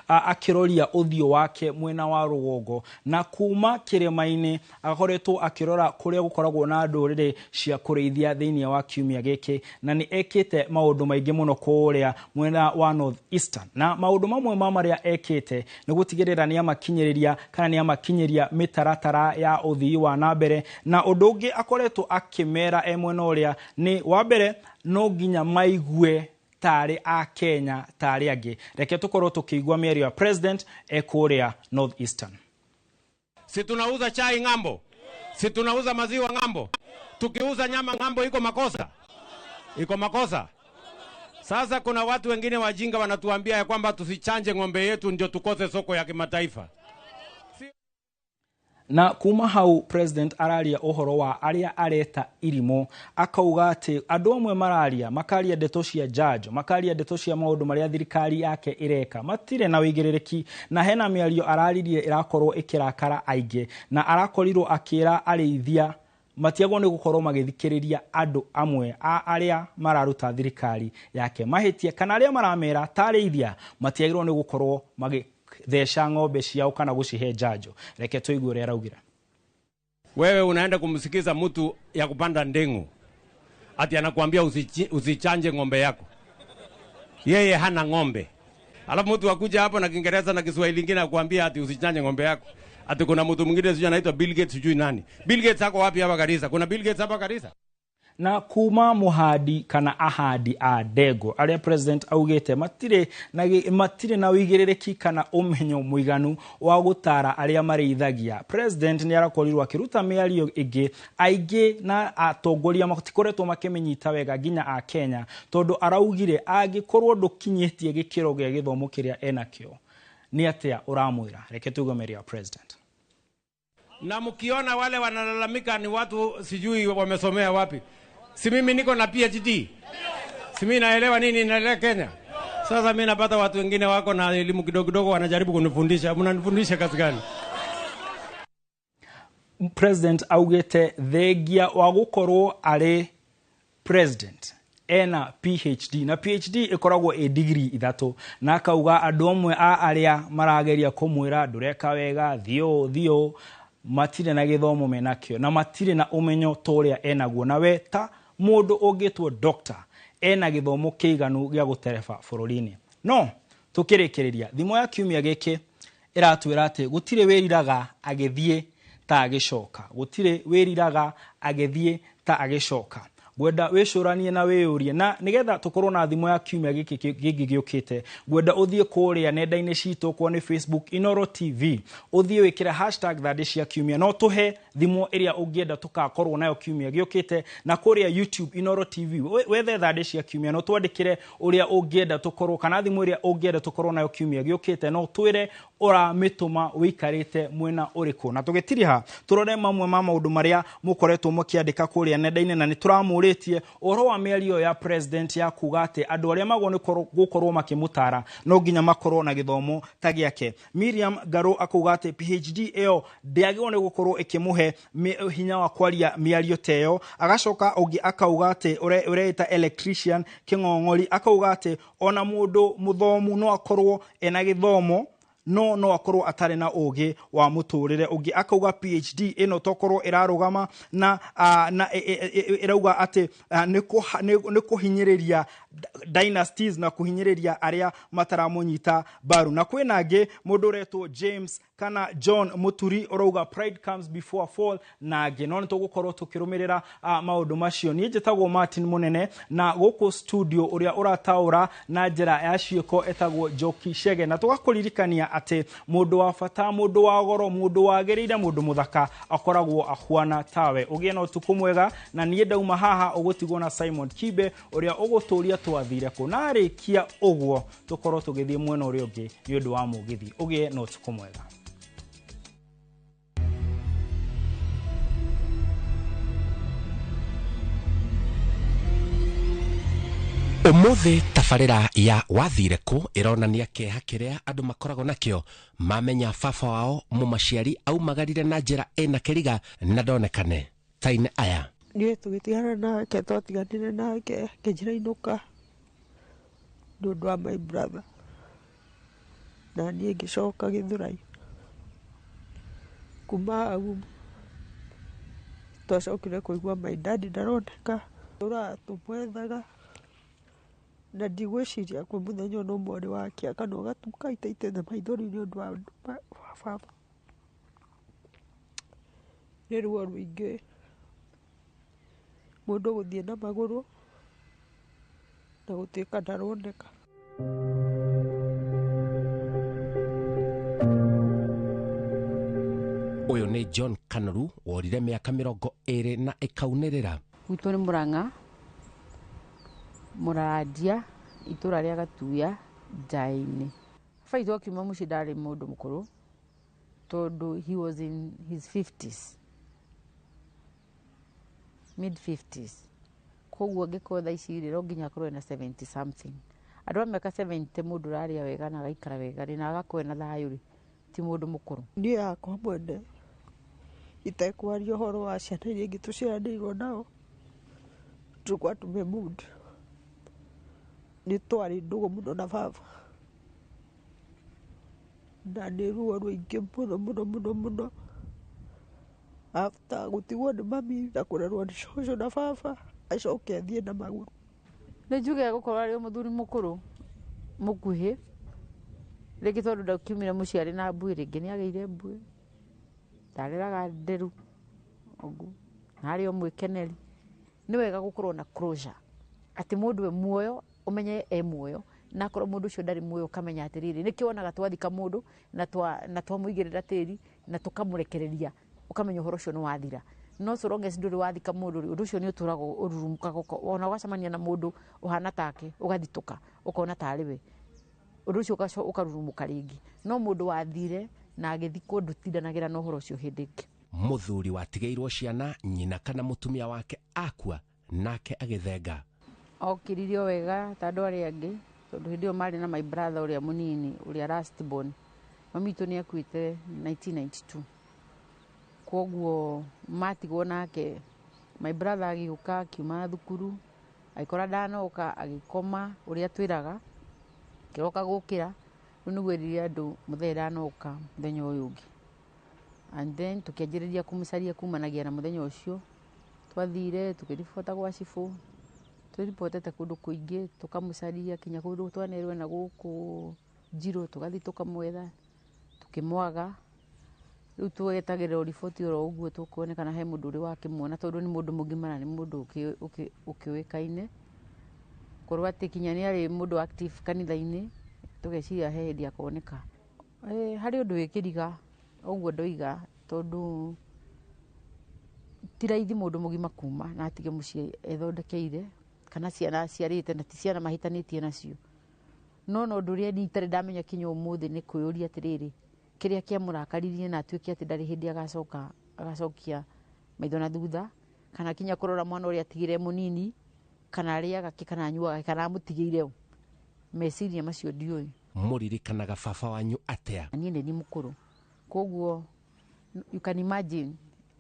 akĩroria ũthiũ wake mwena wa rũgongo, na kuma kĩrĩma-inĩ akoretwo akĩrora kũrĩa gũkoragwo na ndũrĩrĩ cia kũrĩithia thĩinĩ wa kiumia gĩkĩ, na nĩ ekĩte maũndũ maingĩ mũno kũrĩa mwena wa North Eastern. Na maũndũ mamwe ma marĩa ekĩte nĩ gũtigĩrĩra nĩ amakinyĩrĩria kana nĩ amakinyĩria mĩtaratara ya ũthii wa na mbere. Na ũndũ ũngĩ akoretwo akĩmera e mwena ũrĩa nĩ wa mbere, no nginya maigue tarĩ a Kenya tarĩ angĩ. Reke tũkorwo tũkĩigua mĩario ya president e kũrĩa North Eastern. Si tunauza chai ng'ambo? Si tunauza maziwa ng'ambo? Tukiuza nyama ng'ambo iko makosa? Iko makosa? Sasa kuna watu wengine wajinga wanatuambia ya kwamba tusichanje ng'ombe yetu ndio tukose soko ya kimataifa. Na kuma hau president araria ũhoro wa arĩa areta irimũ, akauga atĩ andũ amwe mararia, makaria ndeto cia njanjo, makaria ndeto cia maũndũ marĩa thirikari yake ĩreka, matirĩ na wĩigĩrĩrĩki. Na hena mĩario araririe ĩrakorwo ĩkĩrakara aingĩ, na arakorirwo akĩra arĩithia matiagwo nĩ gũkorwo magĩthikĩrĩria andũ amwe a arĩa mararuta thirikari yake mahĩtia, kana arĩa maramera ta arĩithia matiagĩrĩirwo nĩ gũkorwo magĩtheca ng'ombe ciao kana gũcihe njanjo. Reke tũigue ũrĩa araugire. Wewe unaenda kumsikiza mtu ya kupanda ndengu ati anakuambia usichanje ng'ombe yako. Yeye hana ng'ombe. Alafu mtu akuja hapo na Kiingereza na Kiswahili kingine akuambia ati usichanje ng'ombe yako. Ati kuna mtu mwingine sijui anaitwa Bill Gates, sijui nani. Bill Gates ako wapi hapa Garissa? Kuna Bill Gates hapa Garissa? Na kuma muhandi kana ahandi a ndengũ arĩa president augĩte matirĩ na wĩigĩrĩrĩki kana ũmenyo mũiganu wa gũtara arĩa marĩithagia, president nĩ arakorirwo akĩruta mĩario ĩngĩ aingĩ na atongoria matikoretwo makĩmĩnyita wega nginya a Kenya, tondũ araugire angĩkorwo ndũkinyĩtie gĩkĩro gĩa gĩthomo kĩrĩa enakĩo, nĩ atĩa ũramwĩra? Reke tuigue mĩario ya president. Na mkiona wale wanalalamika ni watu sijui wamesomea wapi. Si mimi niko na PhD? Si mimi naelewa nini inaendelea Kenya? Sasa mimi napata watu wengine wako na elimu kidogo kidogo wanajaribu kunifundisha. Mnanifundisha kazi gani? President augĩte thengia wa gũkorwo arĩ president ena PhD, na PhD ĩkoragwo ĩ degree 3, na akauga andũ amwe a arĩa marageria kũmwĩra ndũreka wega, thiũ thiũ, matirĩ na gĩthomo menakĩo na matirĩ na ũmenyo ta ũrĩa enaguo, na we ta mũndũ ũngĩtwo doctor ena gĩthomo kĩiganu gĩa gũtereba bũrũri-inĩ. No No tukirikiria thimo ya kiumia giki iratwira ati gutire wiriraga agithie ta agicoka, gutire wiriraga agithie ta agicoka. Ngwenda wicuranie na wiyurie, na nigetha tukorwo na thimo ya kiumia giki gigi giukite, ngwenda uthie kuria nenda-ini citu kwa ni Facebook Inoro TV, uthie wikire hashtag Thandĩ cia Kiumia, no tuhe thimo iria ungienda tukakorwo nayo kiumia giukite, na kuria YouTube Inoro TV wethe Thandĩ cia Kiumia, no twandikire uria ungienda tukorwo kana thimo iria ungienda tukorwo nayo kiumia giukite, no twire uramituma wikarite mwena uriku. Na tugitiriha turore mamwe ma maundu maria mukoretwo mukiandika kuria nenda-ini, na ni turamuritie ũhoro wa mĩario ya president ya kuga atĩ andũ arĩa magwo nĩ gũkorwo makĩmũtara no nginya makorwo na gĩthomo ta gĩake. Miriam Ngaro akauga atĩ PhD ĩyo ndĩagĩrĩirwo nĩ gũkorwo ĩkĩmũhe hinya wa kwaria mĩario ta ĩyo. Agacoka ũngĩ akauga atĩ ũreĩta electrician Kĩng'ong'ori akauga atĩ ona mũndũ mũthomu no akorwo ena gĩthomo no akorwo atarĩ na ũgĩ wa mũtũrĩre. Ũngĩ akauga PhD ĩno tokorwo ĩrarũgama na ĩrauga atĩ nĩ kũhinyĩrĩria dynasties na kũhinyĩrĩria arĩa mataramũnyita mbaru. Na kwĩna angĩ mũndũ ũretwo James kana John Muturi ũrauga pride comes before fall, na angĩ. No nĩ tũgũkorwo tũkĩrũmĩrĩra maũndũ macio. Niĩ njĩtagwo Martin Mũnene, na gũkũ studio ũrĩa ũrataũra na njĩra ya ciĩko etagwo Njoki Chege, na tũgakũririkania atĩ mũndũ wa bata, mũndũ wa goro, mũndũ wagĩrĩire, mũndũ mũthaka akoragwo ahuana tawe. Ũgĩe na ũtukũ mwega, na niĩ ndauma haha ũgũtigwo na Simon Kibe ũrĩa ũgũtũria twathire kũ, na arĩkia ũguo tũkorwo tũgĩthiĩ mwena ũrĩa ũngĩ nĩ ũndũ wa mũgithi. Ũgĩe na ũtukũ mwega. Umuthi tabarĩra ya wathire kũ ĩronania kĩeha kĩrĩa andũ makoragwo nakĩo mamenya baba wao mũmaciari aumagarire na njĩra ĩna kĩriga na ndonekane taine aya. Niĩ tũgĩtigana nake, twatiganire nake akĩnjĩra inũka nĩ ũndũ wa my brother, na niĩ ngĩcoka Gĩthũrai. Kuma hau twacokire kũigua my dad ndaroneka, tũraga tũmwethaga, na ndigwĩciria kwĩ mũthenya ona ũmwe ũrĩ wakia kana ũgatuka itaitĩte maithori nĩ ũndũ wa baba. Nĩ ruo rũingĩ mũndũ gũthiĩ na magũrũ na gũtuĩka ndaroneka. Ũyũ nĩ John Kanoru worire mĩaka 20 na ĩkaunĩrĩra. Gwitũ nĩ Mũrang'a, Mũrarandia, itũra rĩa Gatuya, Njaĩ-inĩ. Baba witũ akiuma mũciĩ ndarĩ mũndũ mũkũrũ, tondũ he was in his 50s, mid 50s. Koguo angĩkorwo thaa ici rĩ, no nginya akorwo ena 70 something. Andũ a mĩaka 70 mũndũ ũrarĩa wega na agaikara wega rĩ, na agakorwo ena thayũ rĩ, ti mũndũ mũkũrũ. Niĩ yakwa mwene itekwaria ũhoro wa ciana iria ingĩ tũciaranĩirwo nao, tũkwa tume mood. Nĩ twarĩ ndũgũ mũno na baba, na nĩ ruo rũingĩ mũno mũno mũno mũno. After gũtigwo nĩ mami na kũrerwo nĩ cũcũ na baba, acoke athiĩ na magũrũ. Nĩ njuge gũkorwo arĩ mũthuri mũkũrũ mũkuhĩ, rĩngĩ tondũ ndakiumire mũciĩ arĩ na mbuĩ, rĩngĩ nĩ agĩire mbuĩ, ndareraga nderu ũguo, na arĩ o mwĩkeneri. Nĩ wega gũkorwo na closure atĩ mũndũ e muoyo ũmenye e muoyo, na akorwo mũndũ ũcio ndarĩ muoyo ũkamenya atĩrĩrĩ, nĩkĩo wonaga twathika mũndũ na twamũigĩrĩra tĩri na tũkamũrekereria, ũkamenya ũhoro ũcio nĩ wathira. No so long as ndũrĩ wathika mũndũ rĩ, ũndũ ũcio nĩ ũtũraga ũrurumukaga, ona ũgacemania na mũndũ ũhana take ũgathitũka ũkona tarĩ we, ũndũ ũcio ũkarurumuka rĩngĩ. No mũndũ wathire na agĩthikwo ndũtindanagĩra na ũhoro ũcio hĩndĩ ĩngĩ. Mũthuri watigĩirwo ciana, nyina kana mũtumia wake akua, nake agĩthenga. Okĩririo wega ta andũ arĩa angĩ, tondũ hĩndĩ ĩyo marĩ na my brother ũrĩa mũnini, ũrĩa last born. Mami witũ nĩ akuĩte 1992. Koguo matigwo nake, my brother agĩũka akiuma thukuru, agĩkora ndanoka, agĩkoma ũrĩa twĩraga, akĩroka gũkĩra, rĩu nĩguo erire andũ mũthee ndanoka mũthenya ũyũ ũngĩ. And then tũkĩanjĩrĩria kũmũcaria kumanagia na mũthenya ũcio. Twathire tũkĩribota gwa cibũ, Twĩribotete kũndũ kũingĩ tũkamũcaria kinya kũndũ twanerwo na gũkũ Njirũ tũgathiĩ tũkamwetha tũkĩmwaga. Rĩu twetagĩrĩra riboti oro ũguo tũkuone kana he mũndũ ũrĩ wakĩmuona tondũ nĩ mũndũ mũgima na nĩ mũndũ ũkĩũĩkaine. Korwo atĩ kinya nĩ arĩ mũndũ active kanitha-inĩ tũgeciria he hĩndĩ akoneka. Harĩ ũndũ wĩ kĩriga ũguo ndoiga tondũ ti raithi mũndũ mũgima kuma na atige mũciĩ ethondekeire kana ciana aciarĩte na ti ciana mahĩtanĩtie nacio. No no ũndũ ũrĩa niĩ itarĩ ndamenya kinya ũmũthĩ nĩ kwĩyũria atĩrĩrĩ, kĩrĩa kĩamũrakaririe na atuĩke atĩ ndarĩ hĩndĩ agacoka agacokia maitho na thutha kana kinya kũrora mwana ũrĩa atigire mũnini kana arĩaga kĩ kana anyuaga kĩ kana amũtigĩire ũ. Meciria macio ndiũĩ. Mũririkanaga baba wanyu atĩa? Niĩ nĩ niĩ mũkũrũ koguo you can imagine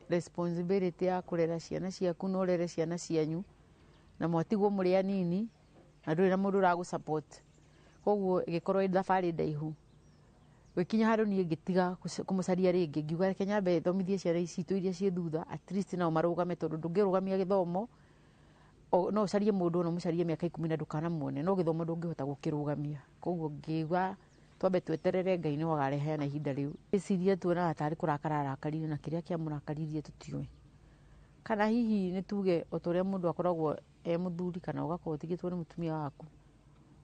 responsibility ya kũrera ciana ciaku na ũrere ciana cianyu na mwatigwo mũrĩ anini na ndũrĩ na mũndũ ũragũ support. Koguo ĩgĩkorwo ĩ thabarĩ ndaihu. Gũgĩkinya handũ niĩ ngĩtiga kũmũcaria rĩngĩ ngiuga reke nyambe thomithie ciana ici citũ iria ciĩ thutha at least nao marũgame tondũ ndũngĩrũgamia gĩthomo no ũcarie mũndũ ona ũmũcarie mĩaka 10 na ndũkanamuone no gĩthomo ndũngĩhota gũkĩrũgamia. Koguo ngiuga twambe tweterere Ngai nĩwe akareheana ihinda rĩu. Ngwĩciria tuonaga tarĩ kũrakara arakarire na kĩrĩa kĩamũrakaririe tũtiũĩ. Kana hihi nĩ tuge o ta ũrĩa mũndũ akoragwo e mũthuri kana ũgakorwo ũtigĩtwo nĩ mũtumia waku.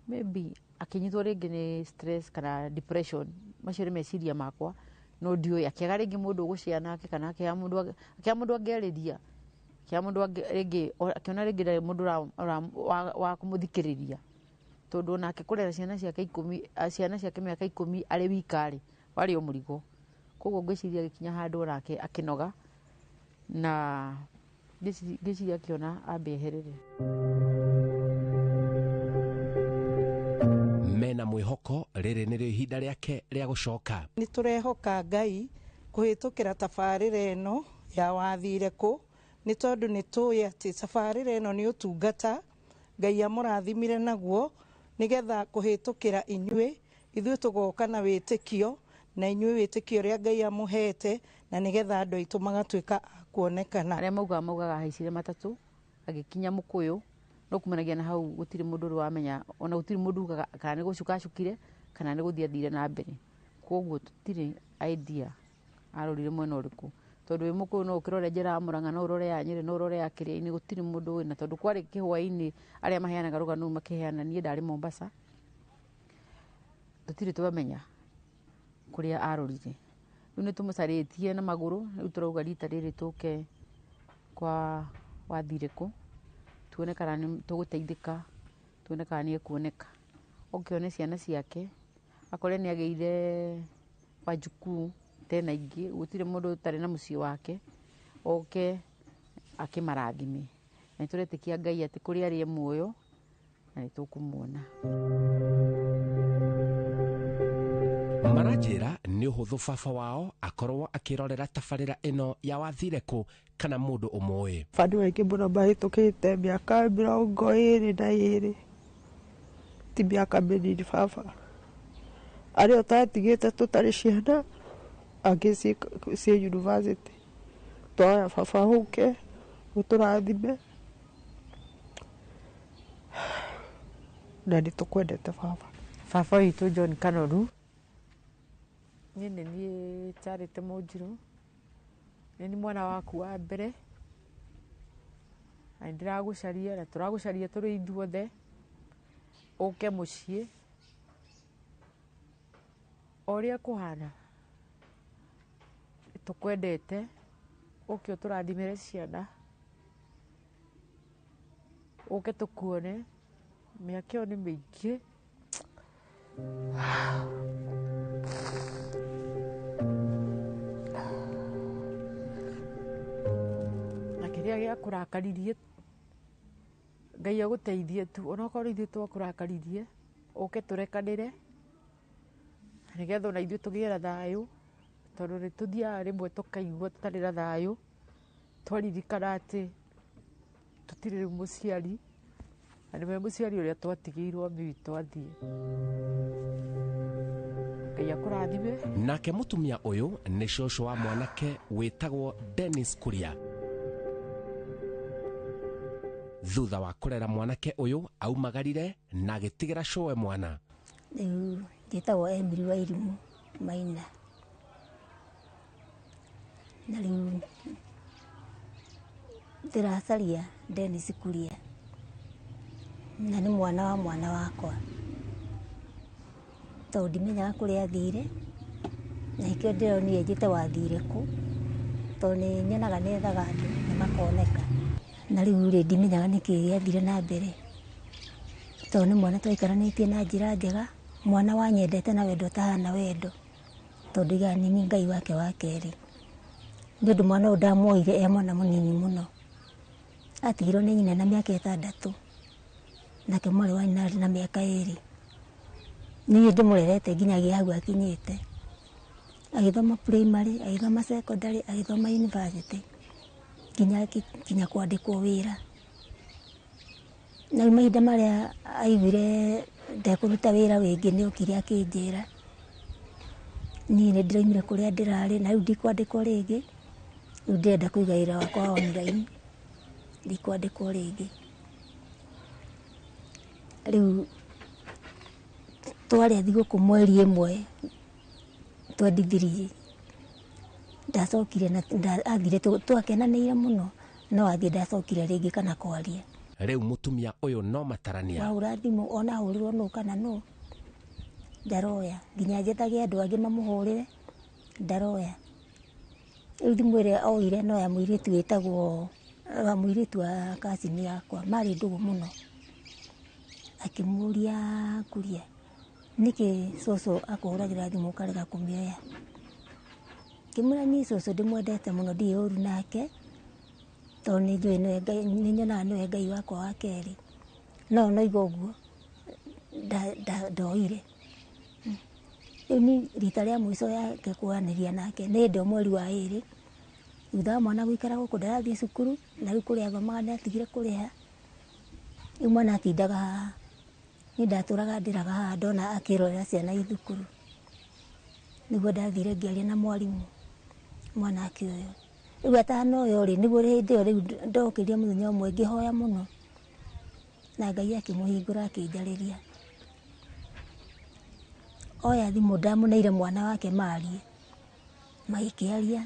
Maybe akĩnyitwo rĩngĩ nĩ stress kana depression, macio nĩ meciria makwa no ndiũĩ. Akĩaga rĩngĩ mũndũ ũgũcea nake kana akĩaga mũndũ angĩarĩria, akĩaga mũndũ rĩngĩ akĩona rĩngĩ ndarĩ mũndũ wa kũmũthikĩrĩria. Tondũ onake kũrera ciana ciake 10, ciana ciake mĩaka 10 arĩ wika rĩ, warĩ o mũrigo. Koguo ngwĩciria agĩkinya handũ onake akĩnoga na ngwĩciria akĩona ambe eherere. Mena mwĩhoko rĩrĩ nĩrĩo ihinda rĩake rĩa gũcoka. Nĩ tũrehoka Ngai kũhĩtũkĩra tabarĩra ĩno ya wathire kũ nĩ tondũ nĩ tũĩ atĩ tabarĩra ĩno nĩ ũtungata Ngai amũrathimire naguo nĩgetha kũhĩtũkĩra inyuĩ ithuĩ tũgoka na wĩtĩkio na inyuĩ wĩtĩkio ũrĩa Ngai amũhete na nĩgetha andũ aitũ magatuĩka a kuonekana. Arĩa maugaga ahaicire matatũ agĩkinya Mũkũyũ no kumanagia na hau gũtirĩ mũndũ ũrĩ wamenya ona gũtirĩ mũndũ ugaga kana nĩ gũcuka acukire kana nĩ gũthiĩ athire na mbere. Koguo tũtirĩ idea arorire mwena ũrĩkũ tondũ wĩ Mũkũyũ no ũkĩrore njĩra ya Mũrang'a no ũrore ya Nyĩrĩ no ũrore ya Kĩrĩa-inĩ gũtirĩ mũndũ wĩna tondũ kwarĩ kĩhwaĩ-inĩ arĩa maheanaga rũgano rũu makĩheana niĩ ndarĩ Mombasa tũtirĩ twamenya kũrĩa arorire. Rĩu nĩ tũmũcarĩtie na magũrũ rĩu tũrauga rita rĩrĩ tũke kwa wathire kũ tuone kana nĩ tũgũteithĩka tuone kana nĩ ekuoneka. Oke one ciana ciake akore nĩ agĩire wajukuu tena ingĩ gũtirĩ mũndũ ũtarĩ na mũciĩ wake oke akĩmarathime. Na nĩ tũretĩkia Ngai atĩ kũrĩa arĩ e muoyo na nĩ tũkũmuona. Maranjĩra nĩ ũhũthũ baba wao akorwo akĩrorera tabarĩra ĩno ya wathire kũ kana mũndũ ũmũĩ. Baba aingĩ mũno mahĩtũkĩte mĩaka 22 ti mĩaka mĩnini baba. Arĩa ũtatigĩte tũtarĩ ciana angĩ ciĩ university. Twoya baba ũke ũtũrathime na nĩ tũkwendete baba. Baba witũ John Kanoru niĩ nĩ niĩ Charity Mũnjirũ nĩ niĩ mwana waku wa mbere na nĩndĩragũcaria na tũragũcaria tũrĩ ithuothe ũke mũciĩ o ũrĩa kũhana tũkwendete ũke ũtũrathimĩre ciana ũke tũkuone mĩaka ĩyo nĩ mĩingĩ. Na kĩrĩa gĩakũrakaririe Ngai agũteithie tu onokorwo ithuĩ twakũrakaririe ũke tũrekanĩre nĩgetha ona ithuĩ tũgĩe na thayũ tondũ nĩ tũthiaga rĩmwe tũkaigua tũtarĩ na thayũ twaririkana atĩ tũtirĩ rĩu mũciari na nĩwe mũciari ũrĩa twatigĩirwo mami witũ athiĩ. Ngai akũrathime. Nake mũtumia ũyũ nĩ cũcũ wa mwanake wĩtagwo Dennis Kuria. Thutha wa kũrera mwanake ũyũ aumagarire na agĩtigĩra cũwe mwana. Rĩu njĩtagwo Emily Wairimu Maina, na rĩu ndĩracaria Dennis Kuria, na nĩ mwana wa mwana wakwa, tondũ ndimenyaga kũrĩa athire, na nĩkĩo ndĩronire njĩte wathire kũ, tondũ nĩ nyonaga nĩethaga andũ na makoneka. Na rĩu rĩ ndimenyaga nĩkĩ gĩathire na mbere, tondũ nĩ mwana twaikaranĩtie na njĩra njega, mwana wanyendete na wendo ũtahana wendo, tondũ ndoigaga nĩ niĩ Ngai wake wa kerĩ. Nĩ ũndũ mwana ũyũ ndamuoire e mwana mũnini mũno, atigirwo nĩ nyina na mĩaka 6, nake mwarĩ wa nyina arĩ na mĩaka 2. Niĩ ndĩmũrerete nginyagia hau akinyĩte, agĩthoma primary, agĩthoma secondary, agĩthoma university, nginya kwandĩkwo wĩra. Na rĩu mahinda marĩa aiguire ndekũruta wĩra wĩngĩ nĩ okire akĩnjĩra niĩ nĩ ndĩraumire kũrĩa ndĩrarĩ na rĩu ndikwandĩkwo rĩngĩ, rĩu ndĩrenda kũiga wĩra wakwa wa online, ndikwandĩkwo rĩngĩ. Rĩu twarĩa thigũkũ mweri 1 23, ndacokire na athire twakenanĩire mũno, no athiĩ ndacokire rĩngĩ kana kwaria. Rĩu mũtumia ũyũ no matarania. Wahũra thimũ ona ahũrĩrwo nũ kana nũ ndaroya, nginya njethage andũ angĩ mamũhũrĩre ndaroya. Rĩu thimũ ĩrĩa oire no ya mũirĩtu wĩtagwo wa mũirĩtu wa kacini yakwa, marĩ ndũgũ mũno. Akĩmũria Kuria, nĩkĩ cũcũ akũhũragĩra thimũ ũkarega kũmĩoya? Ngĩmwĩra niĩ cũcũ ndĩmwendete mũno, ndirĩ ũru nake, tondũ nĩ njũĩ nĩwe Ngai, nĩ nyonaga nĩwe Ngai wakwa wa kerĩ. No noiga ũguo ndoire. Rĩu niĩ rita rĩa mũico yake kwaranĩria nake nĩ hĩndĩ ĩyo mweri wa 2, thutha wa mwana gũikara gũkũ ndarathiĩ cukuru, na rĩu kũrĩa athomaga nĩ atigire kũrĩha. Rĩu mwana atindaga haha, niĩ ndatũraga ndĩraga haha ndona akĩrorera ciana i thukuru. Nĩguo ndathire ngĩaria na mwarimũ mwanake ũyũ. Rĩu atanoyo rĩ, nĩguo hĩndĩ ĩyo rĩu ndokĩrire mũthenya ũmwe ngĩhoya mũno, na Ngai akĩmũhingũra akĩnjarĩria. Oya thimũ ndamũneire mwana wake marie, magĩkĩaria,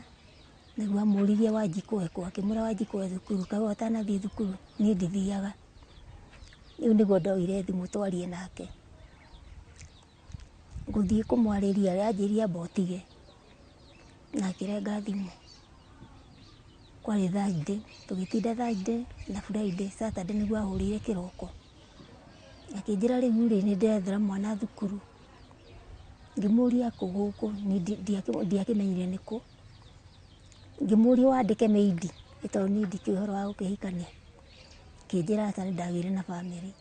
nĩguo amũririe Wanjikũ ekũ, akĩmwĩra Wanjikũ e thukuru, kaĩ we ũtanathiĩ thukuru, niĩ ndithiaga. Rĩu nĩguo ndoire thimũ twarie nake. Ngũthiĩ kũmwarĩria anjĩrire amba ũtige, na akĩrenga thimũ. Kwarĩ Thursday, tũgĩtinda Thursday na Friday, Saturday nĩguo ahũrĩire kĩroko. Akĩnjĩra rĩu rĩ nĩ ndĩrethera mwana thukuru. Ngĩmũria kũ gũkũ, niĩ ndiakĩmenyire nĩ kũ. Ngĩmũria wandĩke maid, nĩ tondũ niĩ ndikĩũĩ ũhoro wa gũkĩhikania. Akĩnjĩra aca nĩ ndagĩire na bamĩrĩ.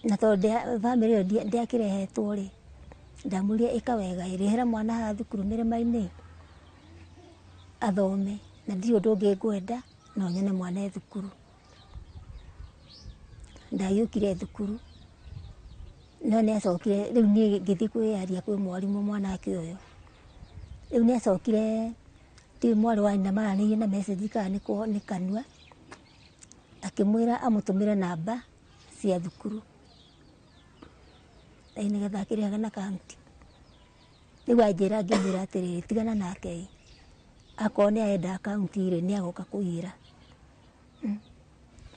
Na tondũ bamĩrĩ ĩyo ndĩakĩrehetwo rĩ, ndamũria ĩka wega, rĩhĩra mwana haha thukuru mĩrĩma-inĩ athome, na ndirĩ ũndũ ũngĩ ngwenda no nyone mwana e thukuru. Ndagĩũkire thukuru, no nĩ acokire, rĩu niĩ ngĩthiĩ kwĩyaria kwĩ mwarimũ mwanake ũyũ. Rĩu nĩ acokire, ndiũĩ mwarĩ wa nyina maranĩirie na message kana nĩ kanua, akĩmwĩra amũtũmĩre namba cia thukuru nĩgetha akĩrĩhaga na kaunti. Rĩu anjĩra ngĩmwĩra atĩrĩrĩ, tigana nake ĩ, akorwo nĩ arenda akaunti rĩ, nĩ agoka kũiyĩra.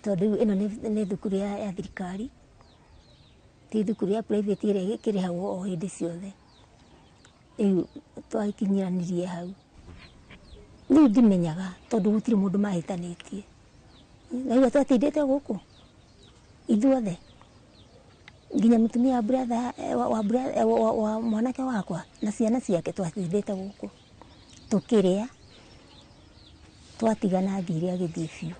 Tondũ rĩu ĩno nĩ thukuru ya thirikari, ti thukuru ya private ĩrĩa ĩkĩrĩhagwo o hĩndĩ ciothe. Rĩu twakinyiranirie hau. Rĩu ndimenyaga tondũ gũtirĩ mũndũ mahĩtanĩtie. Na rĩu twatindĩte gũkũ ithuothe, nginya mũtumia wa brother, wa mwanake wakwa na ciana ciake twatindĩte gũkũ tũkĩrĩa, twatigana athire agĩthiĩ biũ.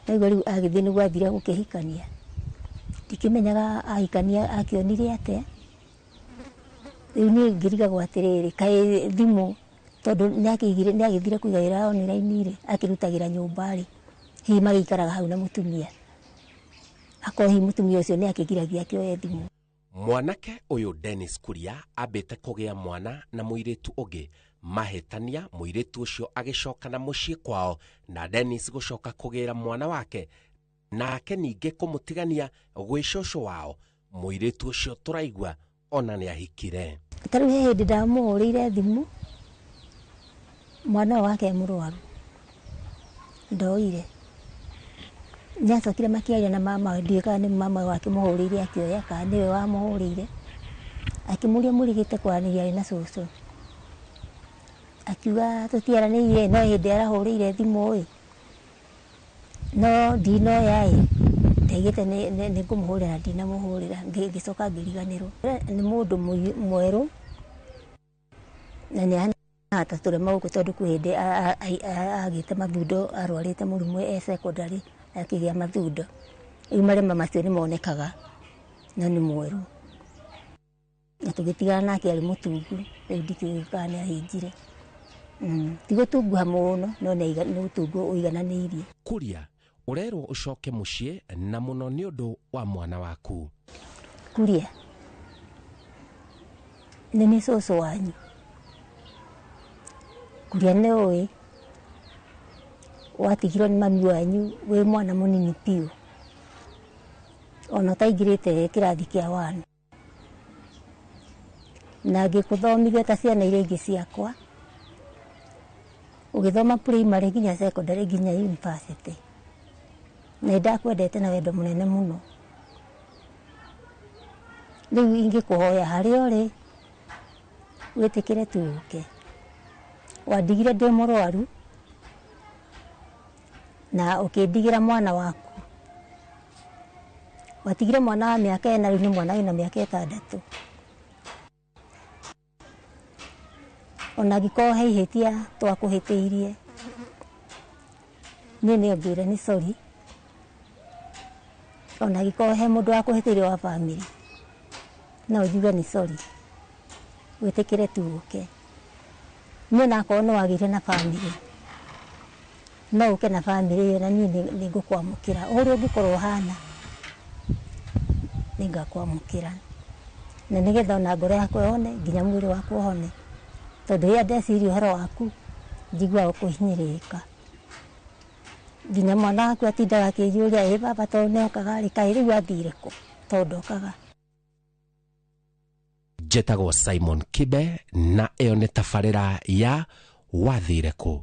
Ndaigua rĩu agĩthiĩ nĩguo athire gũkĩhikania. Ndikĩmenyaga ahikania akĩonire atĩa. Rĩu niĩ ngĩrigagwo atĩrĩrĩ, kaĩ thimũ tondũ nĩagĩthire kũiga wĩra online rĩ, akĩrutagĩra nyũmba rĩ, hihi magĩikaraga hau na mũtumia. Akorwo hihi mũtumia ũcio nĩakĩgiragia akĩoye thimũ. Mwanake ũyũ Dennis Kuria ambĩte kũgĩa mwana na mũirĩtu ũngĩ Mahĩtania mũirĩtu ũcio agĩcoka na mũciĩ kwao na Dennis gũcoka kũgĩra mwana wake nake ningĩ kũmũtigania gwĩ cũcũ wao. Mũirĩtu ũcio tũraigua ona nĩ ahikire. Ta rĩu he hĩndĩ ndamũhũrĩire thimũ mwana ũyũ wake e mũrwaru, ndoire. Nĩacokire makĩaria na mama, ndiũĩ kana nĩ mama wakĩmũhũrĩire akĩoya kana nĩwe wamũhũrĩire, akĩmũria mũrigĩte kwaranĩria arĩ na cũcũ. Akiuga tũtiaranĩirie no hĩndĩ arahũrĩire thimũ ĩ, no ndinoya ĩ, ndaigĩte nĩ ngũmũhũrĩra na ndinamũhũrĩra, ngĩcoka ngĩriganĩrwo. Nĩ mũndũ mwerũ na nĩ ahana ta tũrema gũkũ tondũ kwĩ hĩndĩ agĩte mathundo, arwarĩte mũrimũ e secondary akĩgĩa mathundo. Rĩu marema macio nĩ monekaga no nĩ mwerũ. Na tũgĩtigana nake arĩ mũtungu, rĩu ndikĩũĩ kana nĩ ahĩnjire. Ti gũtunguha mũno no nĩ ũtungu ũigananĩirie. Kuria ũrerwo ũcoke mũciĩ na mũno nĩ ũndũ wa mwana waku. Kuria nĩ nĩ cũcũ wanyu. Kuria nĩ ũĩ watigirwo nĩ mami wanyu wĩ mwana mũnini biũ, ona ũtaingĩrĩte kĩrathi kĩa wanu, na ngĩkũthomithia ta ciana iria ingĩ ciakwa, ũgĩthoma primary nginya secondary nginya university. Na nĩndakwendete na wendo mũnene mũno. Rĩu ingĩkũhoya harĩa ũrĩ wĩtĩkĩre tu ũke. Wandigire ndĩ mũrwaru na ũkĩndigĩra mwana waku. Watigire mwana wa mĩaka 4, rĩu nĩ mwana wĩna mĩaka 6. Ona angĩkorwo he ihĩtia twakũhĩtĩirie, niĩ nĩ ngwĩre nĩ sorry. Ona angĩkorwo he mũndũ wakũhĩtĩirie wa bamĩrĩ, no njuge nĩ sorry, wĩtĩkĩre tu ũke. Niĩ onakorwo nĩ wagĩire na bamĩrĩ, no ũke na bamĩrĩ ĩyo na niĩ nĩ ngũkwamũkĩra. Ũrĩa ũngĩkorwo ũhana, nĩ ngakwamũkĩra. Na nĩgetha ona ngoro yakwa ĩhone, nginya mwĩrĩ wakwa ũhone. Tondũ rĩrĩa ndeciria ũhoro waku, njiguaga kũhinyĩrĩrĩka. Nginya mwana waku atindaga akĩnjũria, ĩ baba tondũ nĩokaga rĩ, kaĩ rĩu athire kũ? Tondũ ndokaga. Njetagwo Simon Kibe na ĩyo nĩ tabarĩra ya Wathire Kũ.